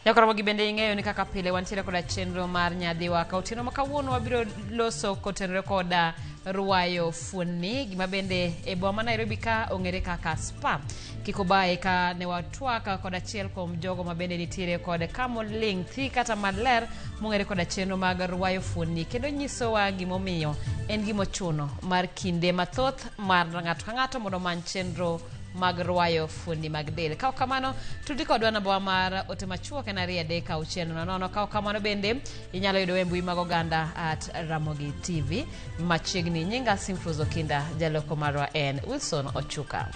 Nyakoromogi bende ing'eyo ni kaka pile wantiere koda chenro mar nyadhiwa ka otieno ma kawuono wabiro loso kotenore koda rwayo fuonni gima bende e boma ma Nairobi ka ong'ere kaka spa. Kik ubaye ka ne watwak kod achiel kuom jogo ma bende nitiere kod kamoling' thi kata maler mong'ere koda chenro mag rwayo fuonni kendo nyisowa gimomiyo en gimochuno mar kinde mathoth mar ng'ato ka ng'ato mondo omany chenro mag rwayo fuonni mag del. Ka ok kamano, tudi kodwa nambawa mar ote machuok en 23600. Ka ok kamano bende inyalo yudowa e mbui mag oganda at Ramogi TV machiegni. Nyinga Simfruz Okinda, jaloko marwa en Wilson Ochuka.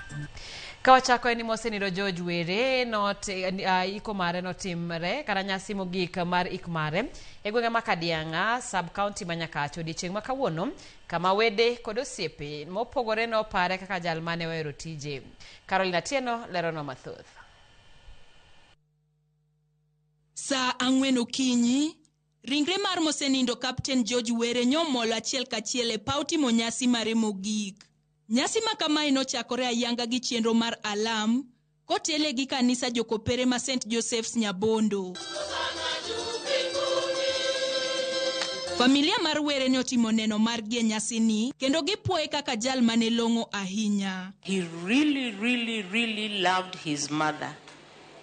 Ka wachako en ni mosenindo George Were not, iko mare notimre kata nyasi mogik mar ik mare e gwenge ma Kadiang'a sub county ma Nyakach odiechieng' ma kawuono kama wede kod osiepe mopogore nopare kaka jal mane ohero tije. Caroline Atieno leronwa mathoth. Saa 4 okinyi, ringre mar mosenindo Captain George Were nyomolo achiel kachiel e paw timo nyasi mare mogik. Nyasi ma kamae nochakore ayanga gi chenro mar alam kotele gi kanisa jokopere ma St. Joseph's Nyabondo. Familia mar Were ne otimo neno margi e nyasini kendo gipuoye kaka jal mane long'o ahinya. He really, really, really loved his mother.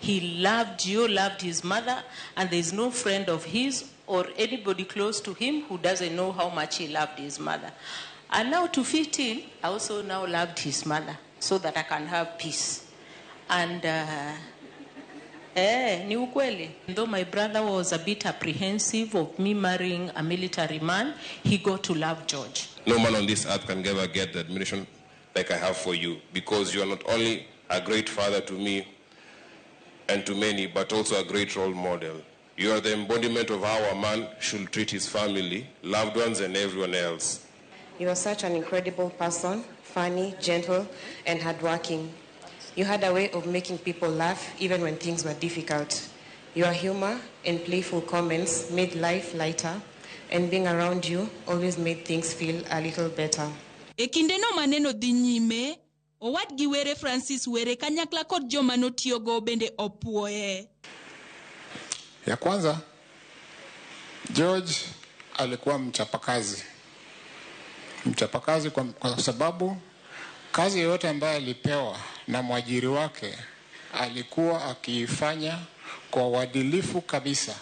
He loved you, loved his mother, and there's no friend of his or anybody close to him who doesn't know how much he loved his mother. And now to fit in, I also now loved his mother so that I can have peace. And ni ukweli. Though my brother was a bit apprehensive of me marrying a military man, he got to love George. No man on this earth can ever get the admiration like I have for you, because you are not only a great father to me and to many, but also a great role model. You are the embodiment of how a man should treat his family, loved ones, and everyone else. You are such an incredible person, funny, gentle, and hardworking. You had a way of making people laugh even when things were difficult. Your humor and playful comments made life lighter, and being around you always made things feel a little better. E kindeno maneno dhi nyime, owadgi Were Francis Were kanyakla kod joma notiyogo bende opuoye. Ya kwanza, George alikuwa mchapakazi. Mchapakazi kwa sababu kazi yoyote ambayo alipewa na mwajiri wake alikuwa akiifanya kwa uadilifu kabisa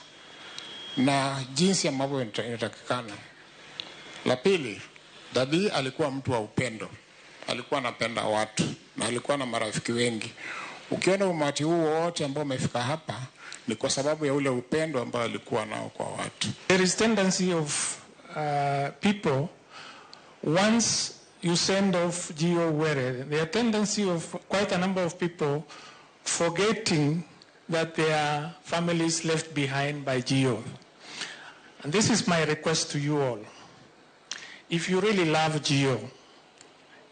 na jinsi ambavyo inatakikana. La pili, Daddy alikuwa mtu wa upendo. Alikuwa anapenda watu na alikuwa na marafiki wengi. Ukiona umati huu wote ambao umefika hapa ni kwa sababu ya ule upendo ambao alikuwa nao kwa watu. There is tendency of people, once you send off G.O. Were, there are tendency of quite a number of people forgetting that there are families left behind by G.O. And this is my request to you all. If you really love G.O.,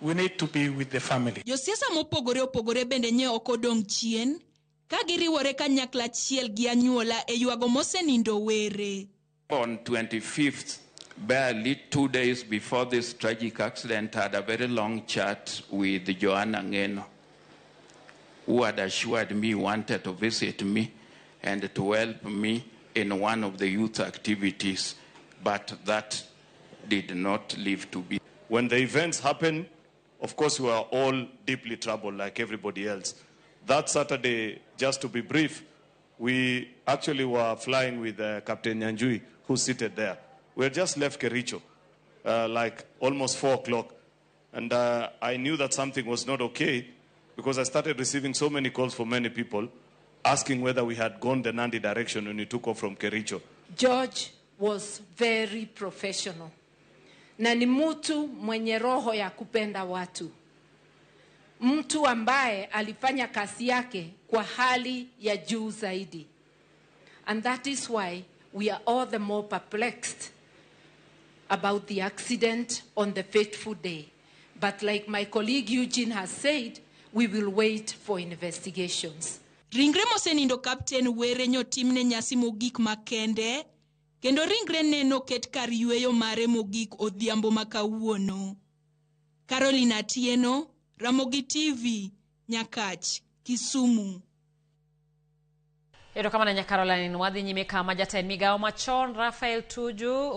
we need to be with the family. Josiasa mopogore opogore bende nye ok odong' chien ka giriwore kanyakla achiel gi anyuola e ywago mosenindo Were. On 25th, barely 2 days before this tragic accident, I had a very long chat with Joanna Ngeno, who had assured me wanted to visit me and to help me in one of the youth activities, but that did not live to be. When the events happened, of course, we were all deeply troubled like everybody else. That Saturday, just to be brief, we actually were flying with Captain Nyanjui, who's seated there. We had just left Kericho, like almost 4 o'clock. And I knew that something was not okay because I started receiving so many calls from many people asking whether we had gone the Nandi direction when we took off from Kericho. George was very professional. Na ni mtu mwenye roho ya kupenda watu. Mtu ambaye alifanya kazi yake kwa hali ya juu zaidi. And that is why we are all the more perplexed about the accident on the fateful day. But like my colleague Eugene has said, we will wait for investigations. Ringre mosenindo Captain Were nyotimne nyasi mogik makende, kendo ringre ne noket kar yweyo mare mogik odhiambo ma kawuono. Caroline Atieno, Ramogi TV, Nyakach, Kisumu. Erokamano nya Caroline, wadhi nyime kama jatend migawo machon Raphael Tuju